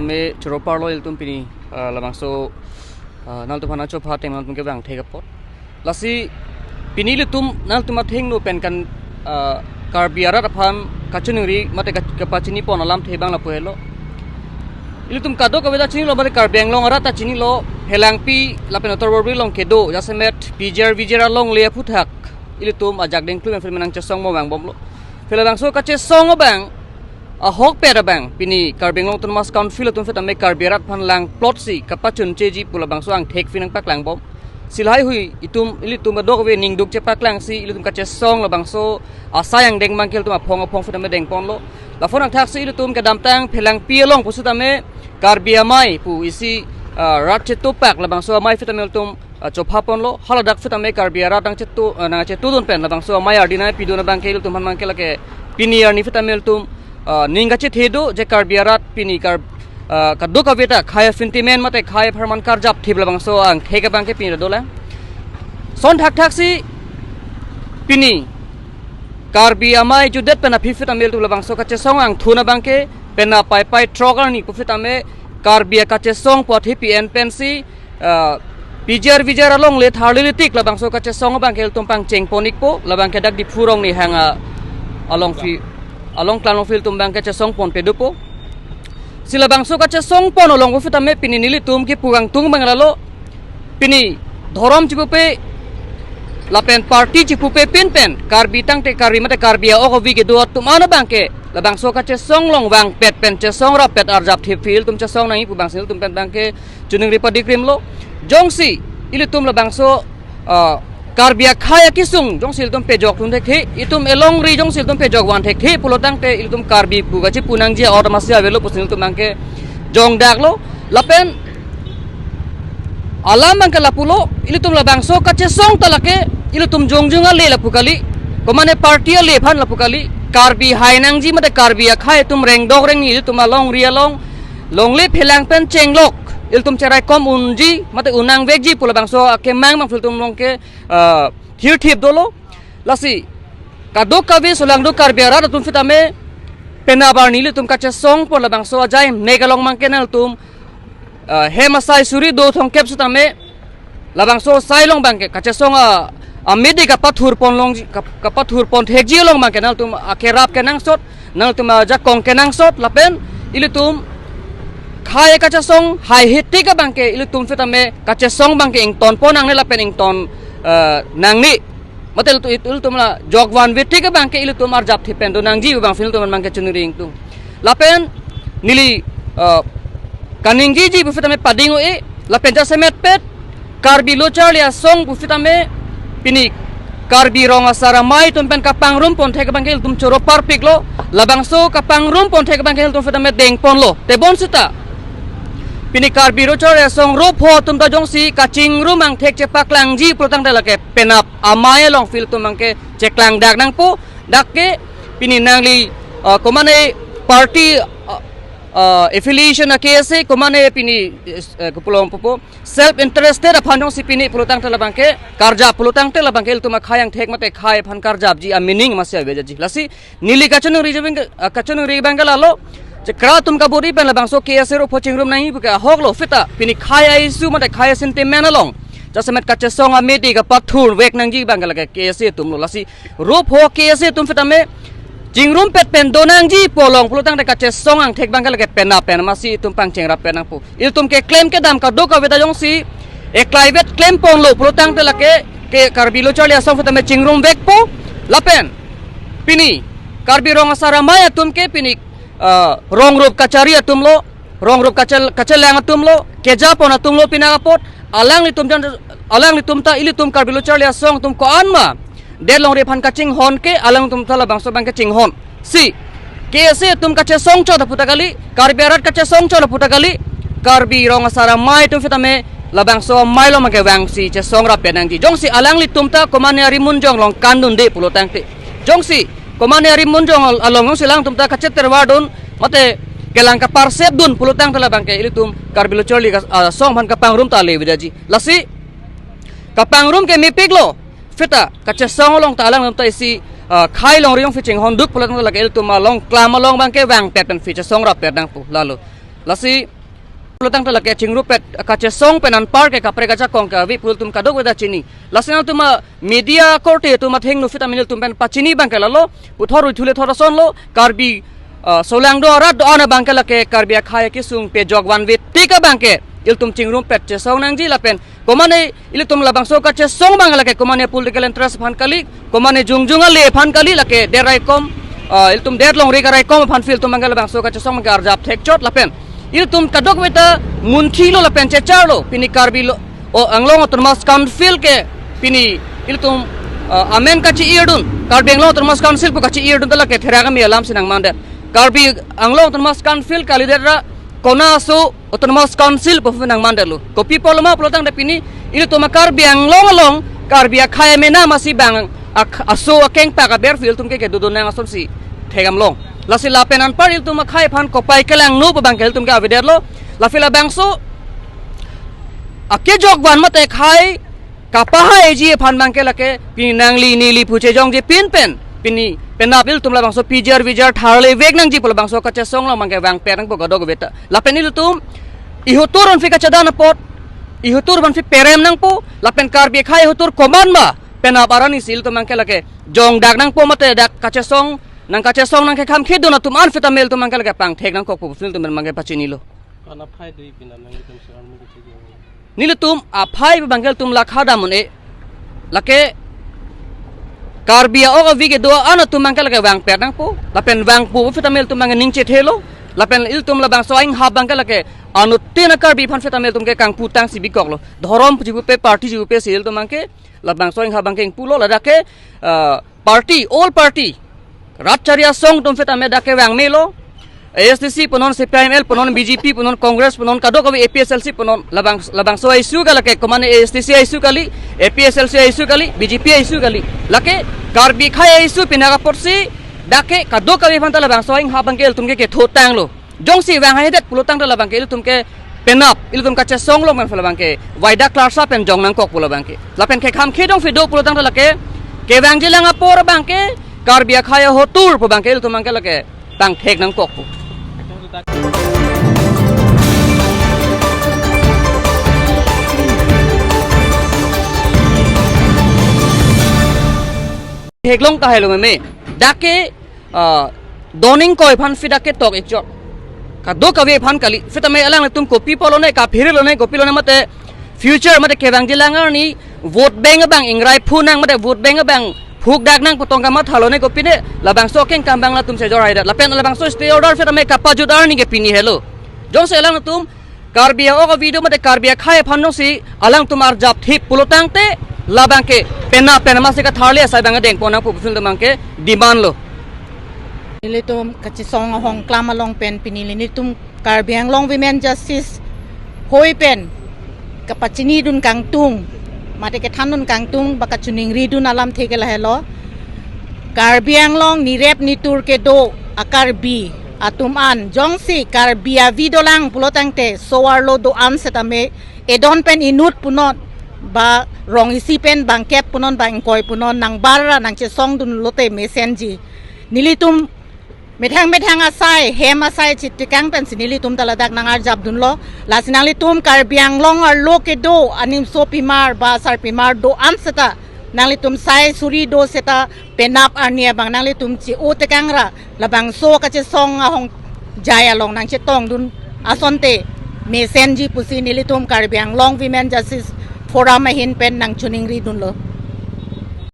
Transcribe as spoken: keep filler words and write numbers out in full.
Me choro parlo ilitum pini, ah, labangso, ah, nangtum aphan chopha ateng nangtum kevang thek apot. Lasi pini ilitum nangtum athengno pen kan, ah, Karbi arat aphan kachiningri mate ka-, kapachini pon alamthe abang lapu helo. Ilitum kadokave ta chinilo mate Karbi Anglong arat ta chinilo, Phelangpi lapen Uttar Borbil along kedo jasemet P G R V G R alongle aphuthak ilitum ajak dengklu pen film nangchesong mo vangbomlo. Phe labangso kachesong abang ahokpet abang pini Karbi Anglong Autonomous Council atum sitame Karbi arat aphan langplotsi kapachuncheji pu labangso angthek pini nangpaklangbom. Si lahai hui itum ilitum adokave ningduk chepaklangsi ilitum kachesong labangso asai angdeng abangke ilitum aphong aphong sitame dengponlo. Laphon angthaksi ilitum kedamtang Phelangpi along pusitame Karbi Amei pu isi, ah, rat chetupak labangso amei sitame ilitum, ah, chophaponlo. Haladak sitame Karbi arat nangchetu, ah, nangchetudun pen labangso amei ardi nangpidun abangke ilitum aphan abangke lake pini arni sitame ilitum, ah, ning kachethe do je Karbi arat pini Kar-, ah, kadokave ta khei sentiment mate khei apharman karjap thip labangso angthek abangke pini dolang. Lason thakthaksi pini Karbi Amei jutdet pen aphi sitame ilitum labangso kachesong angthun abangke penap Paipai throk arni pusitame Karbi akachesong pu athepi en pensi, ah, P G R V G R alongle tharli litik labangso kachesong abangke ilitum pangchengpon-ikpo, labangke dak Diphu Rongnihang a-, along phi, along klang along phi ilitum abangke chesongponpe dopo. Si labangso kachesongpon along pusitame pini nelitum kepu kangtung abang lalo. Pini dhorom chipupe lapen party chipupe pin pen Karbi tangte Karbi mate Karbi a-ok avi kedo atum an abangke labangso kachesong along vangpet pen chesong rappet arjap thip phi ilitum chesong nangji pu abangsi ilitum pen abangke chiningri padikrimlo. Jongsi ilitum labangso, ah, Karbi akhei akesung jongsi ilitum pejokdun thekthe, itum elongri jongsi ilitum pejokvan thekthe pulo tangte ilitum Karbi pu kachipu nangji a-or masi avelo pusi ilitum abangke jongdaklo. Lapen alam abangke lapulo, ilitum labangso kachesong ta lake ilitum jongjung ale lapu kali, komane party ale aphan lapu kali, Karbi hai nangji mate Karbi akhei atum rengdok rengni ilitum alongri along longle phelang pen chenglok ilitum cheraikom unji mate un nangvekji pu labangso akemang abang ilitum along ke, ah, thirthip dolo. Lasi kadokave solangdo Karbi arat atum sitame penap arni ilitum kachesongpon labangso ajai nek along abangke nangtum, ah, hem asai suri do thomkep sitame labangso asai along abangke kachesong a, amidi kapathurpon longji, kap-, kapathurpon thekji along abangke nangtum akerap kenangsot, nangtum ajakong kenangsot lapen ilitum khei kachesong haihe tik abangke ilitum sitame kachesong abangke ingtonpon nangne lapen ington, eh, nangne. Mate ilitum, ilitum la jokvanve tik abangke ilitum arjap thip pen do nangji pu abang ilitum abangke chiningri ingtung. Lapen neli, eh, kaningjiji pusitame pading-o-e lapen jasemetpet Karbi Lo Charli Asong pusitame pini Karbi Rong Asar Amei atum pen kapangrumpon thek abangke ilitum choro parpiklo, labangso kapangrumpon thek abangke ilitum sitame dengponlo. Tebon sita pini Karbi Lo Charli Asong ropho atum ta jongsi kachingrum angthek chepaklangji pulo tangte lake penap amei along phi ilitum abangke cheklangdak nangpo, dak ke pini nangli, ah, komane party, ah, ah, affiliation a-case, komane pini, eh, kopulong pupo, self interested aphan jongsi pini pulo tangte labangke karjap pulo tangte labangke ilitum akhei angthek mate khei aphan karjapji a-meaning masi avejaji. Lasi neli kachiningri abang, ah, kachiningri abangke lalo, je kra atum kabor-i pen labangso K S A ropho chingrum nangji puke ahoklo sita pini khei a-issue mate khei a-sentiment along jasemet kachesong amidi kapathurvek nangji abangke lake K S A atumlo. Lasi ropho K S A atum sitame chingrumpet pen do nangji pu along pulo tangte kachesong angthek abangke lake penap pen masi itum pangcheng rappet nangpo. Ilitum keklem kedam kadokave ta jongsi eklaivet klemponlo pulo tangte lake ke Karbi Lo Charli Asong sitame chingrumvekpo. Lapen pini Karbi Rong Asar Amei atum ke pini, ah, rong rup kachari atumlo, rong rup kachel-, kachelang atumlo, kejapon atumlo pini apot, alanglitum jan, alanglitum ta ilitum Karbi Lo Charli Asong atum ko-an ma det longri aphan kachinghon ke alanglitum ta labangso abangke chinghon. Si K S A atum kachesong chot aputa kali, Karbi arat kachesong chot aputa kali, Karbi Rong Asar Amei atum sitame labangso amei along abangke vangsi chesong rappet nangji. Jongsi alanglitum ta komane ari munjong along kandunde pulo tangte, jongsi komane ari munjong al-, along jongsi alangtum ta kachetervardun mate kelang kaparsepdun pulo tangte labangke ilitum Karbi Lo Charli As-, Asong aphan kapangrum ta ale avejaji. Lasi kapangrum ke mepiklo sita kachesong along ta alanglitum ta isi, ah, khei longri jongsi chinghonduk pulo tangte lake ilitum along klam along abangke vangpet pen phi chesong rappet nangpo lalo. Lasi pulotangte lake chingrumpet kachesong pen anpar ke kaprek ajakong ke ave pu ilitum kadokave ta chini. Lasi nangtum a media korte atum athengno sitame ilitum pen pachini abang ke lalo, puthot ruithule thot asonlo, Karbi, ah, solangdo arat do-an abang ke lake Karbi akhei akesung pejok vanve tik abang ke ilitum chingrumpet chesong nangji lapen komane ilitum labangso kachesong abang lake komane political interest aphan kali, komane jongjong ale aphan kali, lake det raikom, ah, ilitum det longri karaikom aphan si ilitum abang labangso kachesong abang ke arjap thekchot lapen ilitum kadokave ta munthilo lapen checharlo, pini Karbi lo, o Anglong Autonomous Council ke pini ilitum, ah, amen kachi-irdun, Karbi Anglong Autonomous Council pu kachi-irdun ta lake therak kami alam si nangmandet. Karbi Anglong Autonomous Council kalidet ra kona aso Autonomous Council pu nangmandetlo. Kopi apotlo ma pulotangte pini ilitum a Karbi Anglong along Karbi akhei amena masi bang ak-, aso akengpak aber si ilitum ke kedodun nang asonsi thekdamlong. Lasi lapen anpar ilitum akhei aphan kopai kelangno pu abang ke ilitum ke avedetlo. Lasi labangso akejok van mate khei kapahaiji aphan abang ke lake pini nangli neli pu chejongje pin pen pini penap ilitum labangso P G R V G R tharle vek nangji pu labangso kachesong along abang ke vangpet nangpo kadokave ta. Lapen ilitum ihutur aphan si kachedan apot, ihutur aphan si perem nangpo, lapen Karbi akhei ihutur komat ma penap arni si ilitum abang ke lake jongdak nangpo mate dak kachesong nang kachesong nangkekham khedun atum an sitame ilitum abang ke lake pangthek nangkokpo pu ilitum abang ke pachinilo. Kona aphai do ipin nangtum si army ke chigi. Nelitum aphai abang ke ilitum lakha dam un-e. Lake Karbi a-ok avi kedo an atum abang ke lake vangpet nangpo. Lapen vangpo sitame ilitum abang ke ning chethelo. Lapen ilitum labangso ahinghap abang ke lake anuttin a Karbi aphan sitame ilitum ke kangputang si bikoklo. Dhorom chipupe, party chipupe si ilitum abang ke labangso ahinghap abang ke ingpulo, ladak ke, ah, party, all party, rat chari asong atum sitame dak ke vangmelo. A S D C punon, C P I M L punon, B J P punon, Congress punon, kadokave A P H L C punon, labang, labangso a-issue ke lake komane A S D C a-issue kali, A P H L C a-issue kali, B J P a-issue kali. Lake Karbi akhei a-issue pinaka apotsi dak ke kadokave aphanta labangso ahinghap abang ke ilitum ke kethotanglo. Jongsi vanghahedet pulotangte labang ke ilitum ke penap, ilitum kachesong along pen labang ke waida klarsa pen jong nangkokpo labang ke. Lapen kekham khedong si do pulotangte lake kevangjilang apor abang ke Karbi akhei ahotur pu abang ke ilitum abang ke lake pangthek nangkokpo. Theklong tahai lo meme. Dak ke, ah, doning koi aphan si dak ke tok ikchot. Kadokave aphan kali. Sitame alanglitum kopi apotlo ne, kaphere lo ne, kopi lo ne mate future mate kevangjilang arni vote bank abang ingrai phunang mate vote bank abang phukdak nang pu tong kamathalo ne kopine, labangso akengkam abang latum chejor haidat. Lapen labangso stay order sitame kapajut arni ke pini helo. Jongsi alanglitum Karbi a-ok avi do mate Karbi akhei aphan jongsi alangtum arjap thip pulotangte labang ke penap pen masi katharle asai abang dengpon nangpo pu ilitum abang ke demand lo. Nelitum kachesong ahongklam along pen pini nelitum Karbi Anglong Women Justice hoi pen kapachinidun kangtung mate kethandun kangtung ba kachiningridun alamthe ke lahelo. Karbi Anglong nirep nitur kedo a-Karbi atum an jongsi Karbi avi dolang pulotangte so-arlo do-an setame edon pen inut punon ba rong isi pen bangkep punon ba ingkoi punon nangbar ra nangchesongdun lote mesenji. Nelitum methang methang asai, hem asai chitikang pensi nelitum ta ladak nangarjapdunlo. Lasi nanglitum Karbi Anglong arlo kedo animso pimar ba sarpimar do-an seta nanglitum sai suri do seta penap arni abang nanglitum chi-o tekang ra labangso kachesong ahongjai along nangchetongdun asonte mesenji pusi nelitum Karbi Anglong Women Justice Forum ahin pen nangchiningridunlo.